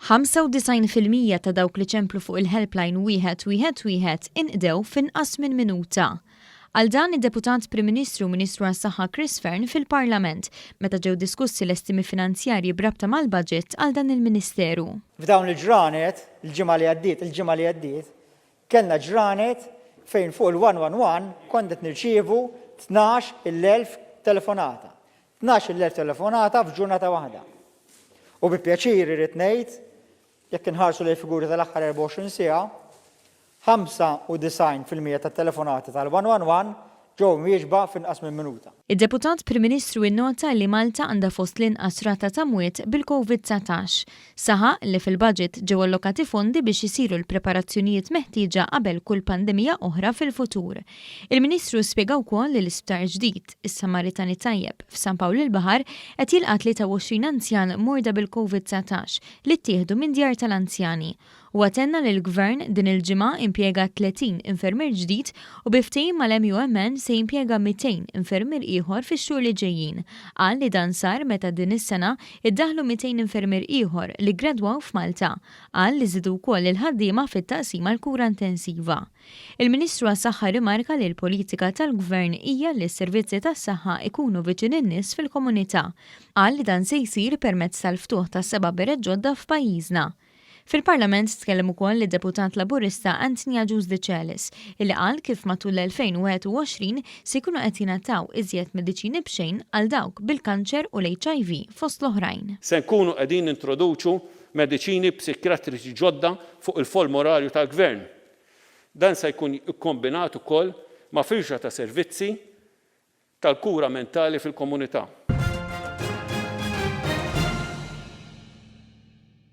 95% ta' dawk li ċemplu fuq il-helpline wieħed wieħed wieħed inqdew f'inqas minn minuta. Qal dan id-Deputat Prim Ministru u Ministru għas-Saħħa Chris Fearne fil-Parlament meta ġew diskussi l-estimi finanzjarji b'rabta mal-budget għal dan il-Ministeru. F'dawn il-ġranet, il-ġimgħa li għaddiet, il-ġimgħa li għaddiet, kellna ġranet fejn fuq il-111 kont qed nirċievu 12,000 telefonata. 12,000 telefonata f'ġurnata waħda. U bi pjaċir irrid ngħid, jekk inħarsu lejn figuri tal-aħħar 24 siegħa, 95% tat-telefonati tal-111 ġew imwieġba f'inqas minn minuta. Id-Deputat Prim Ministru innota li Malta għandha fost l-inqas rata ta' mwiet bil-Covid 19. Saħaq li fil-budget ġew allokati fondi biex isiru l-preparazzjonijiet meħtieġa qabel kull pandemija oħra fil-futur. Il-Ministru spjega wkoll li l-isptar ġdid, is-Samaritani Tajjeb, f'San Pawl il-Baħar qed jilqa' 23 anzjan morda bil-Covid 19 li ttieħdu minn djar tal-anzjani. Huwa tenna li l-Gvern din il-ġimgħa impjega 30 infermier ġdid u bi ftehim mal-MUMN se jimpjega 200 infermier ieħor fix-xhur li ġejjin. Qal li dan sar meta din is-sena iddaħħlu 200 infermier ieħor li ggradwaw f'Malta. Qal li żiedu wkoll il-ħaddiema fit-taqsima l-kura intensiva. Il-Ministru għas-Saħħa rrimarka li l-politika tal-Gvern hija li s-servizzi tas-saħħa jkunu viċin in-nies fil-komunità. Qal li dan se jsir permezz tal-ftuħ ta' seba' beret ġodda f'pajjiżna. Fil-Parlament tkellem ukoll id-Deputat Laburista Anthony Agius Decelis, illi qal kif matul l-2021 se jkunu qed jingħataw iżjed mediċini b'xejn għal dawk bil-kanċer u l-HIV fost l-oħrajn. Se nkunu qegħdin nintroduċu mediċini psikjatriċi ġodda fuq il-folmorarju tal-Gvern. Dan se jkun ikkombinat ukoll ma' firxa ta' servizzi tal-kura mentali fil-komunità.